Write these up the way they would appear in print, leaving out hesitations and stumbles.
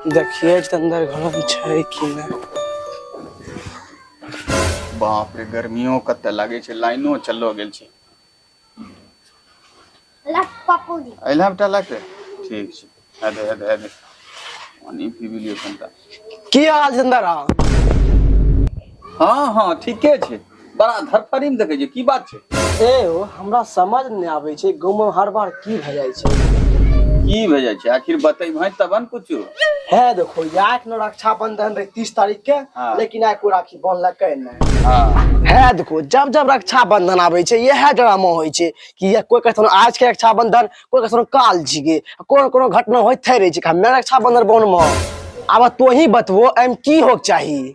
देखिए जितेंद्र घर में छै कि नहि। बाप रे, गर्मियों कते लागे छै, लाइनो चलो गेल छै। अइला बेटा लग, ठीक छै, हेदे हेदे हेदे, पानी पीबी लियो कनिटा। की हाल जितेंद्र? हाँ हाँ ठीके छै। बड़ा धरफड़ी में देखै छियै, की बात छै? ए ओ, हमरा समझ नहि आबै छै गाँव में हर बार की भए जाइ छै। की भए जाइ छै आखिर बतेबहे तब ने कुछो। है देखो, आइ न रक्षाबंधन रहे 30 तारीख के। हाँ। लेकिन आइ कोई राखी बान्हलकै नहि। हाँ। है देखो, जब जब रक्षाबंधन आबै छै इएह ड्रामा होइ छै कि ये कोई कहतौ आज के रक्षाबंधन, कोई कहतौ काल छिके, कोनो कोनो घटना होइते रहै छै। हमे रक्षाबंधन बनमे आब तो ही बतबो एम की होके चाही।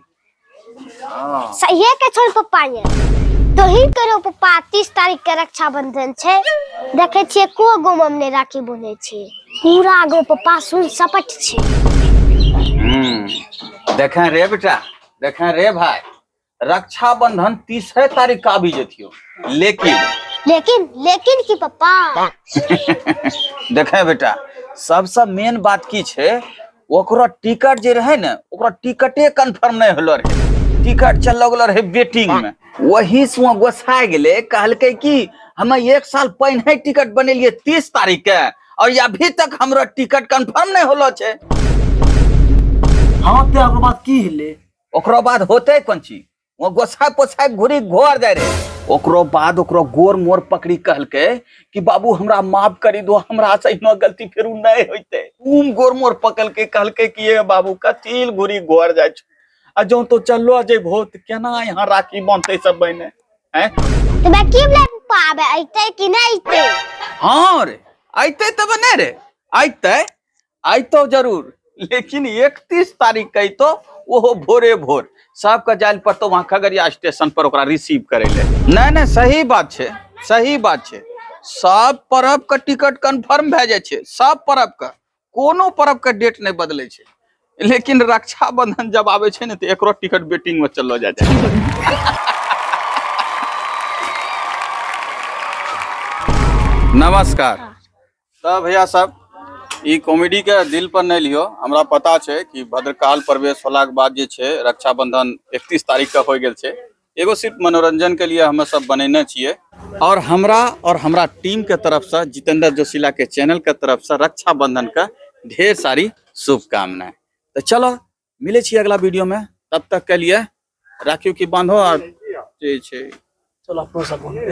हाँ। सहिए के छोड़ पप्पा, ये तो ही करो पप्पा, 30 तारीख के रक्षाबंधन छै, देखे छियै को गाँव में नहि राखी बन्है छै, पूरा गाँव पप्पा सुन सपट छै। देखें रे बेटा, देखें रे भाई, रक्षाबंधन 30 तारीख का आबी जतियो, लेकिन लेकिन लेकिन की पप्पा? देखें बेटा, सबसे मेन बात की छै, ओकरो टिकट जे रहे ने, ओकरो टिकटे कंफर्म नहीं होलो रहे, टिकट चल लगलो रहे वेटिंग में, वही से वहाँ गोसाय गेले, कहलकै कि हम 1 साल पहिने टिकट बनेलिए 30 तारीख के और ये अभी तक हमरो टिकट कंफर्म नहीं होलो छै। हाँ, ते ओकरो बाद की हेले? ओकरो बाद होते कोन चीज, वो गोसाय पोसाय घुरी घर जाय रहे, ओकरो बाद ओकरो गोर मोर पकड़ी कहलकै कि बाबू हमरा माफ करी दो, हमरा से एहनो गलती फेरू नहीं होते। उम गोर मोर पकड़ के कहलकै कि ये बाबू कथील घुरी घर जाय छौ, आ जौं तो चलो जेबहो त केना यहाँ राखी बांधते सब बहिने हैं? तो मैं की बोले पप्पा, आबे अइते कि नहीं अइते? हाँ रे, अइते तब ने रे, अइते अइतो जरूर, लेकिन 31 तारीख के अइतो, ओहो भोरे भोर सबके जाय पड़तो वहाँ खगड़िया स्टेशन पर ओकरा रिसीव करे ले। नहीं नहीं, सही बात छै, सही बात छै, सब परब के टिकट कंफर्म भए जाइ छै, सब परब के, कोनो परब के डेट नहीं बदलै छै, लेकिन रक्षाबंधन जब आबै छै ने तऽ एकरो टिकट वेटिंग में चललो जाइ छै। नमस्कार। तऽ भैया सब, ई कॉमेडी के दिल पर नहीं लियो, हमरा पता छै कि भद्रकाल प्रवेश होला के बाद जे छै रक्षाबंधन 31 तारीख के हो गेल छै, एगो सिर्फ मनोरंजन के लिए हमे सब बनेने छियै, और हमरा टीम के तरफ से, जितेंद्र जोशीला के चैनल के तरफ से रक्षाबंधन का ढेर सारी शुभकामनाएं। तो चलो मिले छियै अगला वीडियो में, तब तक के लिए राखी की बांधो और जे छै चलो अपनो सब बांधो।